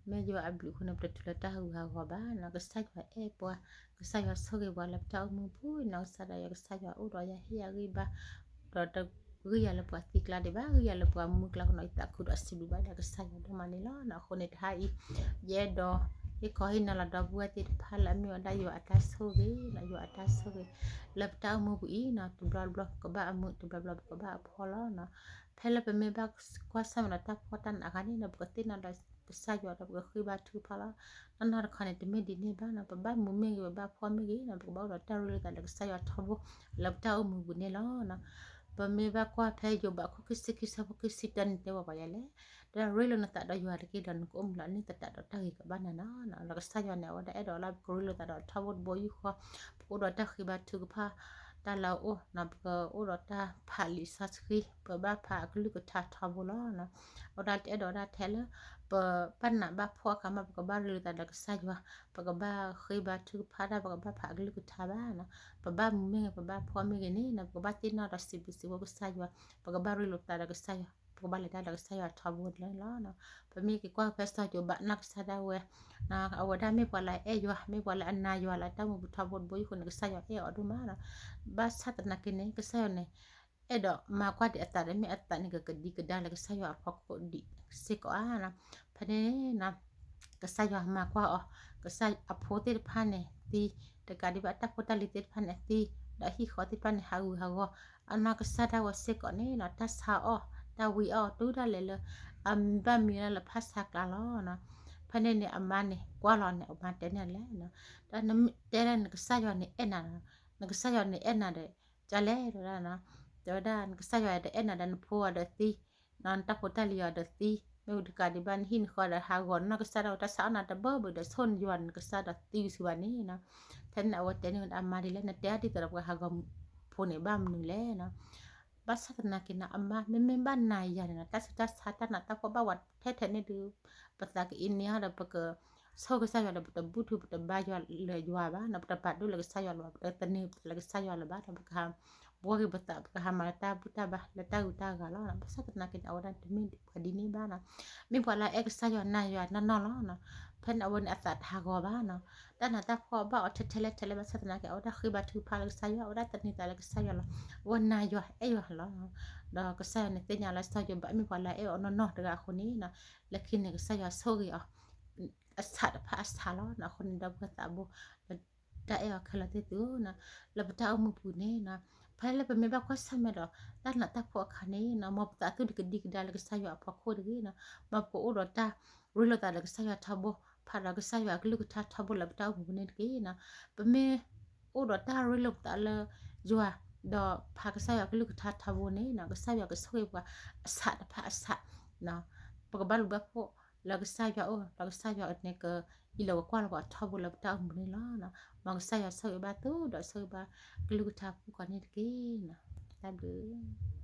မ့ၢ်ယွၤအဘျုးအဃိန့ၣ် ပတတုၤလၢတၢ်ဟးဂူာ်ဟးဂီၤဘၣ်နီၤ. ကစၢ်ယွၤအဲၣ်ပှၤ, ကစၢ်ယွၤဆိၣ်ဂ့ၤပှၤလၢပတၢ်အိၣ်မူပူၤနီၤ. ကစၢ်ဒၣ်ယွၤ ကစၢ်ယွၤအိၣ်ဒီးယၤ ဟ့ၣ်ယၤဂံၢ်ဘါ, ဒီးတဂံၢ်ယၤလၢပှၤသံကျါဒံးဘၣ်, ဂံၢ်ယၤလၢပှၤမူကျါကနီၤ, ယသးခုဒီးစံးဘျုးဘၣ်ဒၣ်ကစၢ်ယွၤဒိၣ်မးန့ၣ်လီၤ. အဃိန့ၣ် တဟါအံၤ ယအဲၣ်ဒိး ဟ့ၣ်ခီဟ့ၣ်နီၤလီၤဒီပုၢ်ဝဲၢ်သ့ၣ်တဖၣ်လၢအမ့ၢ်ဝဲဒၣ် ယွၤအတၢ်ဆိၣ်ဂ့ၤနီၤ, ယွၤအတၢ်ဆိၣ်ဂ့ၤ လၢပတၢ်အိၣ်မူပူၤအံၤနီၤ, တဘျီတဘျီပကဘၣ်အမုာ်, တဘျီတဘျီပကဘၣ်အဖှီၣ်လီၤနီၤ. ဖဲလၢပမ့ၢ်ဘၣ်ကွၢ်ဆၢၣ်မဲာ်ဒီးတၢ်ဖှီၣ်တၢ်နးအခါန့ၣ်နီၤ, ပကသ့ၣ်နီၣ်ဒီးပကဃ့ဘါထုကဖၣ်လီၤ. နီၢ်နီၢ်တခီန့ၣ် တမ့ၢ်ဒ်န့ၣ်ဘၣ်နီၤ, ပဘၣ်မုာ်မ့ၢ်ဂ့ၤ, ပဘၣ်ဖှီၣ်မ့ၢ်ဂ့ၤနီၤ, ပကဘၣ်အိၣ်ဒီးတၢ်ရ့လိာ်သးဒီးကစၢ်ယွၤထီဘိ လၢပတၢ်အိၣ်မူပူၤန့ၣ်လီၤနီၤ. ပမ့ၢ်ဘၣ်ကွၢ်ဖဲယိၤဘး အခိၣ်ခံဆံခံ ဆၢဖိခံဆံတၢန့ၣ် တဲဝဲပှၤယၤလဲၣ်, ဒီးရ့လိာ်နသးဒီးယွၤတက့ၢ်, ဒီးနကအိၣ်မုာ်လီၤအနံၣ်သတးဒီးတၢ်ဂ့ၤကဘၣ်နၤနီၤ. ဒီးကစၢ်ယွၤန့ၣ် အဝဲဒၣ်အဲၣ်ဒိးလၢပကရ့လိာ်သးဒီးထီဘိတဘိယူၢ်ဃီ, ပကအိၣ်ဒီးတၢ်ဃ့ဘါထုကဖၣ် တၢ်လၢအအိၣ်နီၤ, ပကအိၣ်ဒီးတၢ်ဖးလံာ်စီဆှံ, ပဘၣ်ဖးအကလုၢ်ကထါထီဘိလီၤနီၤ. အဝဲဒၣ်တအဲၣ်ဒိးဒၣ်ထဲလၢ ပဘၣ်နးဘၣ်ဖှီၣ်အခါမး ပကဘၣ်ရ့လိာ်သးဒီးကစၢ်ယွၤ, ပကဘၣ်ဃ့ဘါထုကဖၣ်တၢ်, ပကဘၣ်ဖးအကလုၢ်ကထါဘၣ်နီၤ. ပဘၣ်မုာ်မ့ၢ်ဂ့ၤ, ပဘၣ်ဖှီၣ်မ့ၢ်ဂ့ၤန့ၣ်နီၤ, ပကဘၣ်သ့ၣ်နီၣ်ဒီးစံးဘျုးစံးဖှိၣ်ကစၢ်ယွၤ, ပကဘၣ်ရ့လိာ်သးဒီးကစၢ်ယွၤ, ပကဘၣ်လဲၤတၢ်ဒီးကစၢ်ယွၤထီဘိန့ၣ်လီၤ. ပမ့ၢ်က့ၤကွၢ်ဖဲစီၤယိၤဘးနီၢ်ကစၢ်ဒၣ်ဝဲ အဝဲဒၣ်မ့ၢ်ပှၤလၢအအဲၣ်ယွၤ, မ့ၢ်ပှၤလၢအနၤယွၤလၢတၢ်မူပူၤထီဘိတဘိယူၢ်ဃီန့ၣ် ကစၢ်ယွၤအဲၣ်အီၤဒိၣ်မးနီၤ. ဘၣ်ဆၣ်သနာ်က့န့ၣ် ကစၢ်ယွၤန့ၣ် အဲၣ်ဒိးမၤကွၢ်ဒံးအသးဒီး မ့ၢ်အသးန့ၣ်ကကဒံကဒါလၢကစၢ်ယွၤအဖီခိၣ်ဒံးစ့ၢ်ကီးဧါနီၤ. ဖဲန့ၣ် ကစၢ်ယွၤမၤကွၢ်အီၤ, ကစၢ်အဖိသ့ၣ်တဖၣ်န့ၣ်သံ, တကးဒံးဘၣ်အတၢ်ဖိတၢ်လံၤသ့ၣ်တဖၣ်န့ၣ်သံ, ဒီးအဟံၣ်ဃီသ့ၣ်တဖၣ်န့ၣ် ဟးဂူာ်ဟးဂီၤ, အနီၢ်ကစၢ်ဒၣ်ဝဲစ့ၢ်ကီးန့ၣ်နီၤ တၢ်ဆါအီၣ်, တၢ်ဝံအီၣ် တုၤဒၣ်လဲာ်လၢ အဘၣ်မံလၢဖၣ်ဆါကျါလီၤနီၤ. ဖဲန့ၣ်န့ၣ် အမါန့ၣ် ကွၢ်လီၤန့ၣ် အမါတဲန့ၣ်လဲၣ်, ဒီးတဲလၢနကစၢ်ယွၤန့ၣ်အဲၣ်နၤ, နကစၢ်ယွၤန့ၣ်အဲၣ်နၤဒီး ကလဲၣ် တဲဝဲဒၣ်, တဲဝဲဒၣ် နကစၢ်ယွၤဒီးအဲၣ်နၤဒီးနဖိအီၤဒီးသံ, နတၢ်ဖိတၢ်လံၤအီၤဒီးသံ, မ့ၢ်ဝံတကးဒံးဘၣ် နဟံၣ်နဃီဒီးဟးဂီၤနီၢ်ကစၢ်ဒၣ်ဝဲ တၢ်ဆါအီၣ်နၤတဘၢဘၢဒီး ဆိၣ်နယွၤနကစၢ်ဒီးသံစံးဘၣ်န့ၣ်နီၤ. ဖဲန့ၣ်အဝဲတဲန့ၢ်ဝဲဒၣ်အမါဒ်လဲၣ်, နတဲအီၤဒ်သိးဒီးပှၤဟးဂီၤဖိန့ၣ် ဘၣ်မနုၤလဲၣ်နီၤ. ဘၣ်ဆၣ်သနာ်က့နီၤ အမါ မ့မ့ၢ်ဘၣ်နၤယၤန့ၣ်နီၤ တၢ်ဆူးတၢ်ဆါတၢ်နးတၢ်ဖှီၣ်ဘၣ်ဝဲထဲထဲန့ၣ်ဒုး ပသးကအံးန့ၢ်အီၤဒီး ပကဆိၣ်ကစၢ်ယွၤဒီး ပတဘူၣ်ထီၣ် ပတဘါယွၤလၢယွၤဘၣ်နီၤ, ပတပာ်ဒိၣ်လၢကစၢ်ယွၤလၢၤဘၣ်, ပတသန့ၤပသးလၢကစၢ်ယွၤလၢၤဘၣ်နီၤ, ပကဟး ဘှီက့ၤပသး ပကဟးမၤလၢတၢ်ဘူၣ်တၢ်ဘါ လၢတၢ်ဂုၤတၢ်ဂၤလီၤ. ဘၣ်ဆၣ်သနာ်က့န့ၣ် အဝဲဒၣ်တမ့ၢ်ဒ်ပှၤဒ်န့ၣ်ဘၣ်နီၤ. မ့ၢ်ပှၤလၢအအဲၣ်ကစၢ်ယွၤနၤယွၤနီၢ်နီၢ်လီၤ. ဖဲန့ၣ်အဝဲန့ၣ်အသးတဟးဂီၤဘၣ်နီၤ. တၢ်နးတၢ်ဖှီၣ်ဘၣ်အီၤထဲထဲလဲၣ်ထဲလဲၣ် ဘၣ်ဆၣ်သနာ်က့ အဝဲဒၣ်ဃ့ဘါထုကဖၣ်လၢကစၢ်ယွၤ, အဝဲဒၣ်သန့ၤသးလၢကစၢ်ယွၤလီၤ. အဝဲနၤယွၤအဲၣ်ယွၤလီၤ. ဒီးကစၢ်ယွၤန့ၣ်သ့ၣ်ညါလၢစီၤယိၤဘးမ့ၢ်ပှၤလၢအအဲၣ်အီၤနီၢ်နီၢ်တဂၤအဃိန့ၣ်နီၤ, လၢခံန့ၣ် ကစၢ်ယွၤဆိၣ်ဂ့ၤအီၤ အဆးတဖၣ်အဆးလီၤ. အဃိန့ၣ် ဒီပုၢ်ဝဲၢ်သးဘိ တၢ်အဲၣ်အီၤခဲလၢာ်သ့ၣ်သုဧၢနီၤ, လၢပတၢ်အိၣ်မူပူၤန့ၣ်နီၤ, ဖဲလၢပမ့ၢ်ဘၣ်ကွၢ်ဆၢၣ်မဲာ်ဒီး တၢ်နးတၢ်ဖှီၣ်အခါန့ၣ်နီၤ, မ်ပသးသူၣ်တကဒံကဒါလၢကစၢ်ယွၤအဖီခိၣ်တဂ့ၤနီၤ, မ်ပကအိၣ်ဒီးတၢ်ရ့လိာ်သးဒီးကစၢ်ယွၤထီဘိ, ဖးဒီးကစၢ်ယွၤအကလုၢ်ကထါထီဘိလၢပတၢ်အိၣ်မူပူၤန့ၣ်တက့ၢ်နီၤ. ပမ့ၢ်အိၣ်ဒီးတၢ်ရ့လိာ်ပသးလၢယွၤ, ဒီးဖးကစၢ်ယွၤအကလုၢ်ကထါထီဘိန့ၣ်နီၤ, ကစၢ်ယွၤကဆိၣ်ဂ့ၤပှၤအဆးတဖၣ်အဆး ပကဘၣ်လူၤဘၣ်ဖှိၣ်လၢကစၢ်ယွၤအအိၣ်, ဒီးကစၢ်ယွၤန့ၣ်ကအံးလီၤကကွၢ်လီၤပှၤထီဘိလၢပတၢ်အိၣ်မူန့ၣ်လီၤ. မ်ကစၢ်ယွၤဆိၣ်ဂ့ၤဘၣ်သု ဒီးဆိၣ်ဂ့ၤဘၣ်ကလုၢ်ကထါဖုၣ်ကိာ်န့ၣ်တက့ၢ်နီၤ. တၢ်ဘျုး